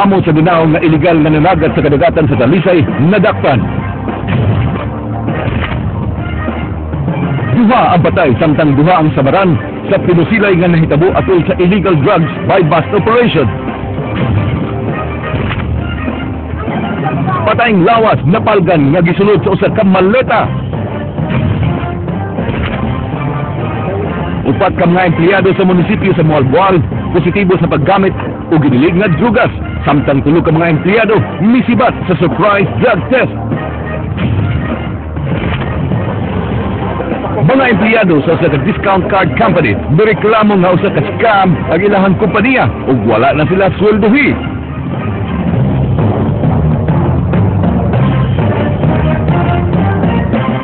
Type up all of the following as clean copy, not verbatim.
Amo sa Danao nga illegal nga nanagat sa kadagatan sa Talisay nadakpan. Duha ang patay samtang duha ang sabaran sa pinusilay nga nahitabo atol sa illegal drugs by bust operation. Patayng lawas napalgan nga gisulod sa usa ka maleta. Upat ka mga empleyado sa munisipyo sa Moalboal positibo sa paggamit o ginilig nga drugas, samtang tulo ka mga empleyado misibat sa surprise drug test. Mga empleyado sa usa ka discount card company mireklamo nga usa ka scam ang ilahang kompanya ug wala na sila sweldohi.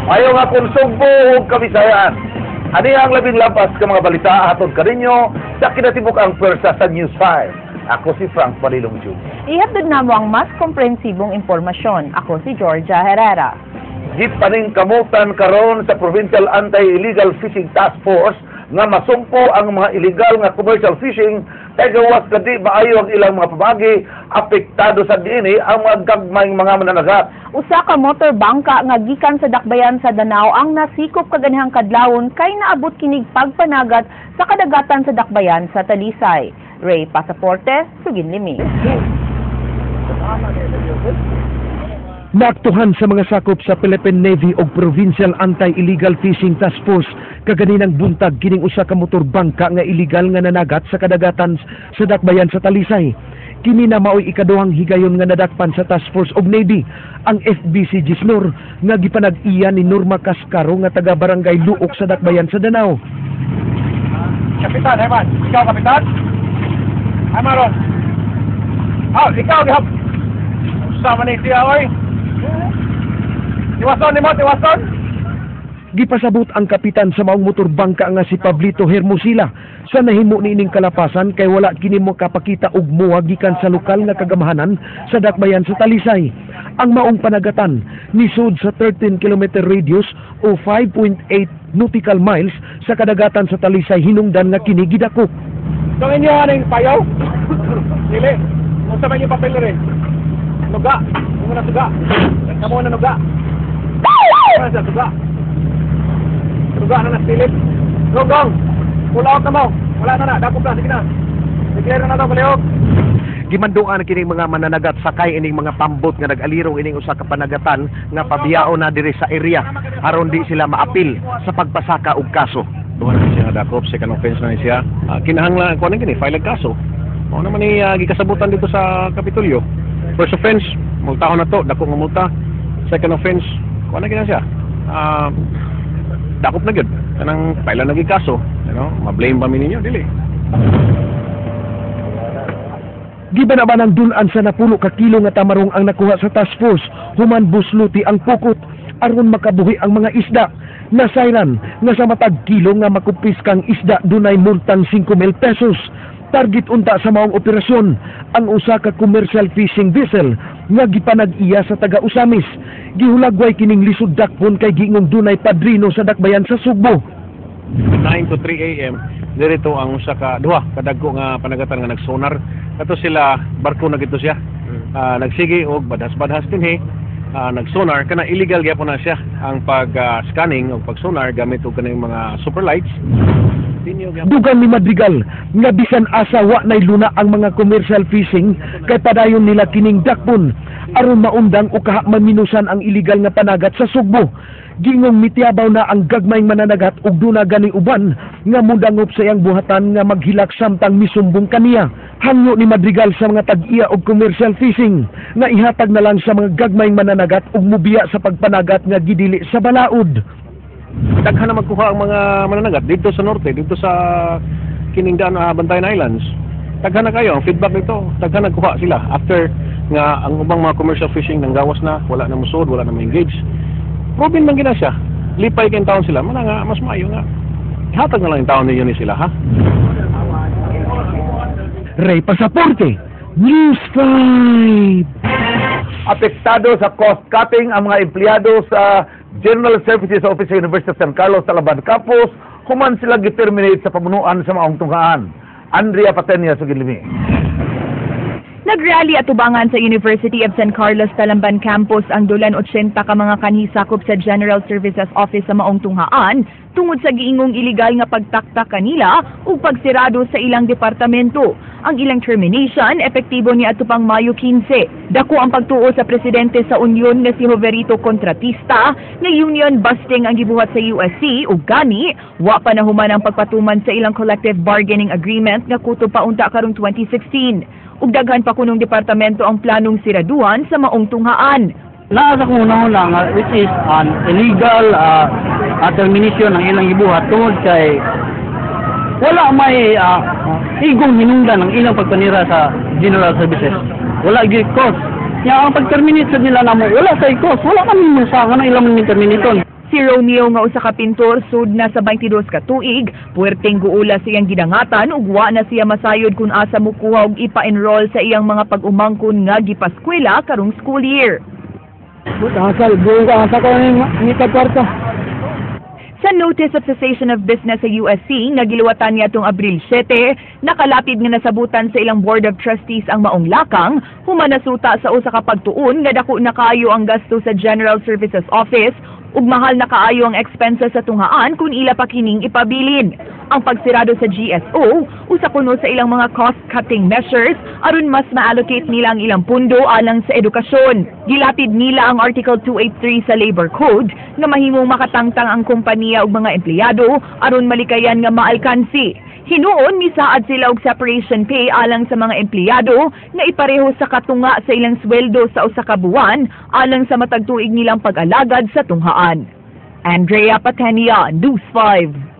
Ayaw nga kung Sugbo ug Kabisayan. Ani ang labing lampas ka mga balita hatod kaninyo sa kinatibuk-ang pwersa sa News 5. Ako si Frank Malilong Jr. Ihatod namo ang mas komprehensibong impormasyon. Ako si Georgia Herrera. Gipaning kamutan karon sa Provincial Anti-Illegal Fishing Task Force nga masumpo ang mga illegal nga commercial fishing kay gawas kadi maayo ang ilang mga pamagi, apektado sa diini ang mga gagmayng mga mananagat. Usa ka motor bangka nga gikan sa dakbayan sa Danao ang nasikop kaganihang kadlawon kay naabot kinig pagpanagat sa kadagatan sa dakbayan sa Talisay. Ray Pasaporte, Suginlimi. Naaktuhan sa mga sakop sa Philippine Navy og Provincial Anti-Illegal Fishing Task Force kaganinang buntag kining usa ka motor bangka nga illegal nga nanagat sa kadagatan sa dakbayan sa Talisay. Kini na maoy ikaduhang higayon nga nadakpan sa Task Force og Navy ang FBC Gisnor nga gipanag-iya ni Norma Cascaro nga taga Barangay Luok sa dakbayan sa Danao. Kapitan, Herman. Ikaw, kapitan? Ay, Maron. Ah, ikaw, gihap. Sama ni siya, oy. Tiwason ni mo, tiwason. Gipasabot ang kapitan sa maong motor bangka nga si Pablito Hermosila sa nahimo niining kalapasan kay wala kini mo kapakita og muwa gikan sa lokal nga kagamahanan sa dakbayan sa Talisay. Ang maong panagatan nisud sa 13-kilometer radius o 5.8 nautical miles sa kadagatan sa Talisay hinungdan nga kini gidakop. So inyo aning payaw? Dili. Unsa man yung papel rin? Nuga. Unsa na suga? Kamo na nuga. Ano sa suga? Suga na nasilip. Gong. Pull out na mo. Wala na na. Dakop na. Sige na. Declare na na ito, palihog. Gimanduan kining mga mananagat sakay ining mga pambot nga nag-alirong ining usa ka panagatan nga pabiyao na diri sa area aron di sila maapil sa pagpasaka og kaso. Duha na siya nga dakop, second offense na siya. Kinahanglan kuan kini file og kaso. Mao naman ni gikasabutan dito sa Kapitolyo. First offense, multahon na to, dako nga multa. Second offense, kuan na kini siya. Dakop na gyud. Kanang file na gyud kaso, you know, ma-blame ba mi ninyo dili. Giban-abanang dun-an sa 10 ka kilo nga tamarong ang nakuha sa task force human busluti ang pukot aron makabuhi ang mga isda. Nasayran nga sa matag kilo nga makumpiskang isda dunay multang 5,000 pesos. Target unta sa maong operasyon ang usa ka commercial fishing vessel nga gipanag-iya sa taga Usamis. Gihulagway kining lisod dakpon kay giingong dunay padrino sa dakbayan sa Sugbo. 9 to 3 AM dirito ang usa ka duha kadagko nga panagatan nga nagsonar. Kato sila barko na gito siya. Nagsige og badhas-badhas dinhi. Nagsonar kana illegal gyapon na siya ang pag scanning og pag-sonar gamit og kaning mga super lights. Dugang ni Madrigal nga bisan asa wa nay luna ang mga commercial fishing kay padayon nila kining dakpon aron maundang o kaha maminusan ang illegal nga panagat sa Sugbo. Giingong mitiabaw na ang gagmayng mananagat ug duna gani uban nga mudangop sa iyang buhatan nga maghilak samtang misumbong kaniya. Hangyo ni Madrigal sa mga tag-iya og commercial fishing nga ihatag na lang sa mga gagmayng mananagat ug mubiya sa pagpanagat nga gidili sa balaod. Daghan na magkuha ang mga mananagat dito sa norte, dito sa Kiningdan, Bantayan Islands. Daghan na kayo ang feedback nito, daghan nagkuha sila after nga ang ubang mga commercial fishing nang gawas na, wala na musod, wala na ma-engage. Proven man gina siya. Lipay kay taon sila, mana nga mas maayo nga. Ihatag na lang yung taon ninyo ni sila, ha? Ray Pasaporte, News 5. Apektado sa cost cutting ang mga empleyado sa General Services Office sa University of San Carlos Talaban Campus, human sila giterminate sa pamunuan sa maong tunghaan. Andrea Patenia sa Gilimi. Nagrally atubangan sa University of San Carlos Talamban Campus ang dulan 80 ka mga kanhi sakop sa General Services Office sa maong tunghaan tungod sa giingong iligal nga pagtaktak kanila ug pagsirado sa ilang departamento. Ang ilang termination epektibo ni atupang Mayo 15. Dako ang pagtuo sa presidente sa union nga si Joverito Contratista nga union busting ang gibuhat sa USC ug gani wa pa nahuman ang pagpatuman sa ilang collective bargaining agreement nga kutob pa unta karong 2016. Ug daghan pa kunong departamento ang planong siraduhan sa maong tunghaan. Naa sa akong una nga which is an illegal termination ang ilang gibuhat tungod kay wala may igong hinungdan ang ilang pagpanira sa General Services. Wala gyud cause. Nya ang pag-terminate sa nila namo, wala sa cause. Wala kami sa kanang ilang terminaton. Si Romeo nga usa ka pintor sud na sa 22 ka tuig, puwerteng guula sa iyang gidangatan ug wa na siya masayod kung asa mokuha og ipa-enroll sa iyang mga pag-umangkon nga gipaskwela karong school year. Asal, buo ka asa ko ni kwarta. Sa Notice of Cessation of Business sa USC nga giluwatan niya atong Abril 7, nakalapid nga nasabutan sa ilang Board of Trustees ang maong lakang, human nasuta sa usa ka pagtuon nga dako na kaayo ang gasto sa General Services Office ug mahal na kaayo ang expenses sa tunghaan kung ila pa kining ipabilin. Ang pagsirado sa GSO, usa kuno sa ilang mga cost-cutting measures aron mas ma-allocate nila ang ilang pundo alang sa edukasyon. Gilapid nila ang Article 283 sa Labor Code nga mahimong makatangtang ang kompanya ug mga empleyado aron malikayan nga maalkansi. Hinuon misaad sila og separation pay alang sa mga empleyado nga ipareho sa katunga sa ilang sweldo sa usa ka buwan alang sa matag tuig nilang pag-alagad sa tunghaan. Andrea Patenia, News 5.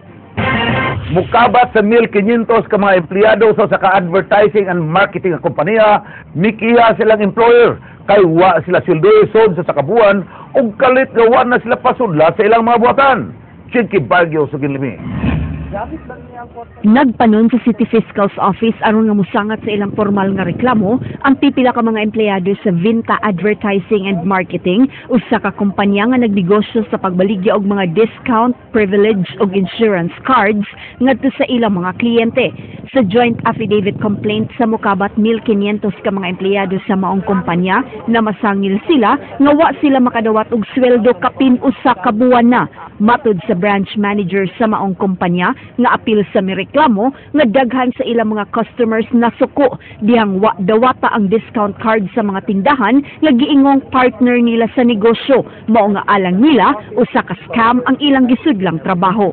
Mukabat sa 1,500 ka mga empleyado sa usa ka advertising and marketing nga kompanya, mikiha silang employer kay wa sila sweldo sod sa sakabuan ug kalit nga wa na sila pasudla sa ilang mga buhatan. Chinky Baguio, Suginlimi. Nagpanon sa City Fiscal's Office aron nga mosangat sa ilang formal nga reklamo ang pipila ka mga empleyado sa Vinta Advertising and Marketing, usa ka kumpanya nga nagnegosyo sa pagbaligya og mga discount, privilege ug insurance cards ngadto sa ilang mga kliyente. Sa joint affidavit complaint sa mukabat 1,500 ka mga empleyado sa maong kumpanya na masangil sila nga wa sila makadawat og sweldo kapin usa ka buwan na. Matud sa branch manager sa maong kumpanya nga apil sa mireklamo nga daghan sa ilang mga customers na suko dihang wa dawata ang discount card sa mga tindahan nga giingong partner nila sa negosyo, mao nga alang nila usa ka scam ang ilang gisudlang trabaho.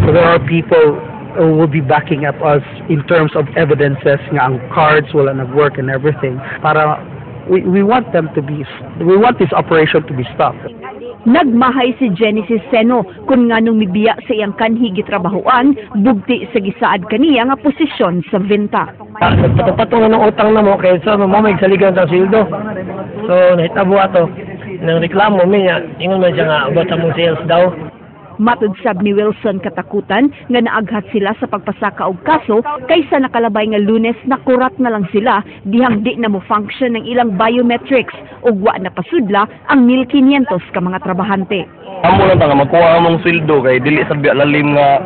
So there are people who will be backing up us in terms of evidences nga ang cards wala nag-work and everything para we want this operation to be stopped. Nagmahay si Genesis Seno kung nganong mibiya sa iyang kanhi gitrabahoan bugti sa gisaad kaniya nga posisyon sa Vinta. Nagpatong-patong na ng utang na mo kay sa mo may saligan sa sweldo. So nahitabo ato nang reklamo mi niya, ingon man siya nga about sa mong sales daw. Matud sab ni Wilson Katakutan nga naaghat sila sa pagpasaka og kaso kaysa nakalabay nga Lunes na kurat na lang sila dihang di na mo function ng ilang biometrics ug wa na pasudla ang 1,500 ka mga trabahante. Amo lang ta nga makuha among sweldo kay dili sa biya lalim nga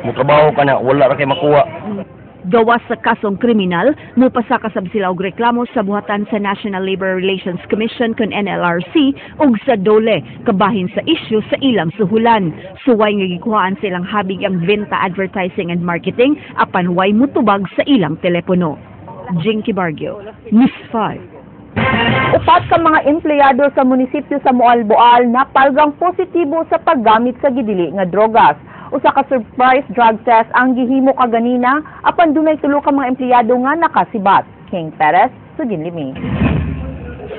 motrabaho ka na wala ra kay makuha. Gawas sa kasong kriminal, mupasaka sab sila og reklamo sa buhatan sa National Labor Relations Commission kon NLRC ug sa DOLE kabahin sa isyu sa ilang suhulan. Suway nga gikuhaan sa ilang habig ang Vinta Advertising and Marketing apan way mutubag sa ilang telepono. Jinky Bargio, News 5. Upat ka mga empleyado sa munisipyo sa Moalboal na palgang positibo sa paggamit sa gidili nga drogas. Usa ka surprise drug test ang gihimo kaganina apan dunay tulo ka mga empleyado nga nakasibat. King Perez, Suginlimi.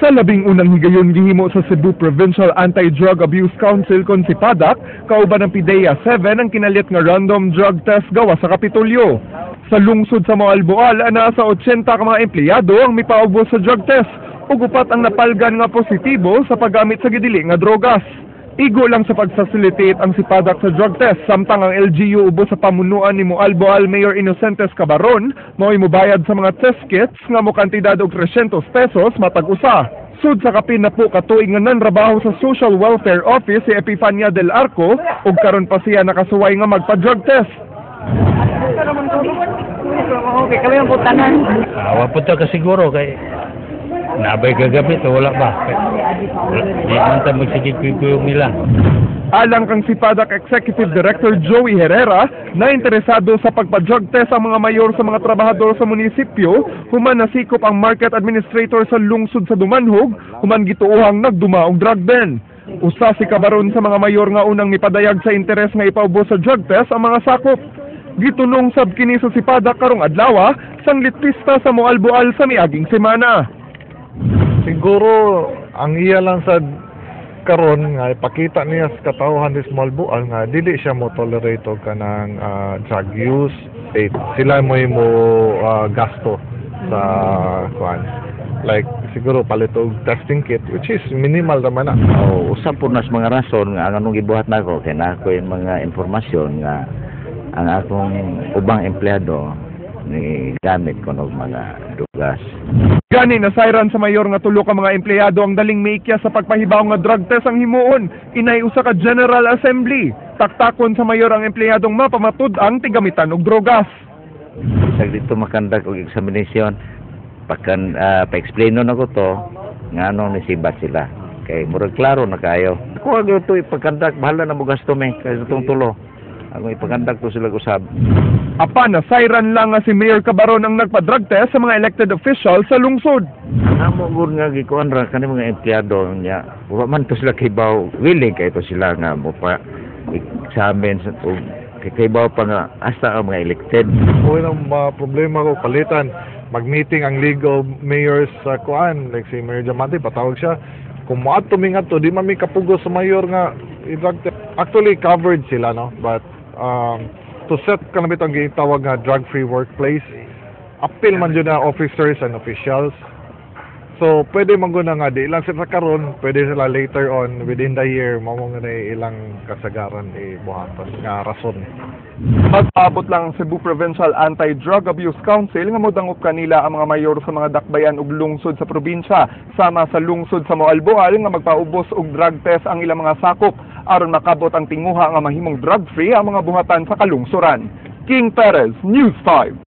Sa 11 higayon gihimo sa Cebu Provincial Anti-Drug Abuse Council kon SIPADAC, kauban ng PDEA 7 ang kinalit nga random drug test gawa sa Kapitolyo. Sa lungsod sa Moalboal, ana sa 80 ka mga empleyado ang mipaubos sa drug test ug upat ang napalgan nga positibo sa paggamit sa gidili nga drogas. Igo lang sa pag-facilitate ang SIPADAC sa drug test samtang ang LGU ubos sa pamunuan ni Moalboal Mayor Inocentes Cabaron mao'y mobayad sa mga test kits nga mokantidad og 300 pesos matag usa. Sud sa kapin na po katuig nga nanrabaho sa Social Welfare Office si Epifania del Arco ug karon pa siya nakasuway nga magpa-drug test. Okay, kami ang tanan. Awa po ta kasiguro kay nabay kagabi to wala ba? Wala, di man ta magsigig kuyog nila. Alang kang Sipadak Executive Director Joey Herrera na interesado sa pagpa-drug test ang mga mayor sa mga trabahador sa munisipyo, human nasikop ang market administrator sa lungsod sa Dumanhog, human gituohang nagduma og drug den. Usa si Kabaron sa mga mayor nga unang mipadayag sa interes nga ipaubos sa drug test ang mga sakop. Gitunong sab kini sa Sipadak karong adlaw, sanglit pista sa Moalboal sa miaging semana. Siguro ang iya lang sa karon nga ipakita niya sa katawhan ni Moalboal nga dili siya mo tolerate og kanang drug use. Eh, sila mo gasto sa kuan, like siguro palit og testing kit, which is minimal naman na. Oh, usab po nas mga rason nga ang anong gibuhat nako kay naa ko yung mga impormasyon nga ang akong ubang empleyado ni gamit ko og mga drugas. Gani nasayran sa mayor nga tulo ka mga empleyado ang daling miikya sa pagpahibaw nga drug test ang himuon inay usa ka General Assembly. Taktakon sa mayor ang empleyadong mapamatud ang tigamitan og drogas. Bisag dito ma-conduct og examination, pakan pa-explain nako to nganong nisibat sila. Kay murag klaro na kayo. Ako ang ito ipa-conduct, bahala na mo gasto me kay itong tulo. Ako ipa-conduct to sila usab. Apan nasayran lang nga si Mayor Cabaron ang nagpa-drug test sa mga elected officials sa lungsod. Amo gud nga gikuan ra kani mga empleyado niya. Wa man to sila kibaw, willing kay to sila nga mo pa examine sa og kay kibaw pa nga hasta ang mga elected. Uy, ang mga problema ko palitan, mag-meeting ang League of Mayors sa kuan, like si Mayor Diamante, patawag siya. Kung moadto mi ngadto, di man mi kapugos sa mayor nga i-drug test. Actually covered sila, no, but to set kanang bitong gitawag nga drug free workplace, apil man jud na officers and officials. So pwede man gud na nga di lang sila karon, pwede sila later on within the year, mao nga na ilang kasagaran ibuhaton nga rason. Magpaabot lang ang Cebu Provincial Anti-Drug Abuse Council nga modangop kanila ang mga mayor sa mga dakbayan ug lungsod sa probinsya sama sa lungsod sa Moalboal nga magpaubos og drug test ang ilang mga sakop aron makabot ang tinguha nga mahimong drug-free ang mga buhatan sa kalungsuran. King Perez, News 5.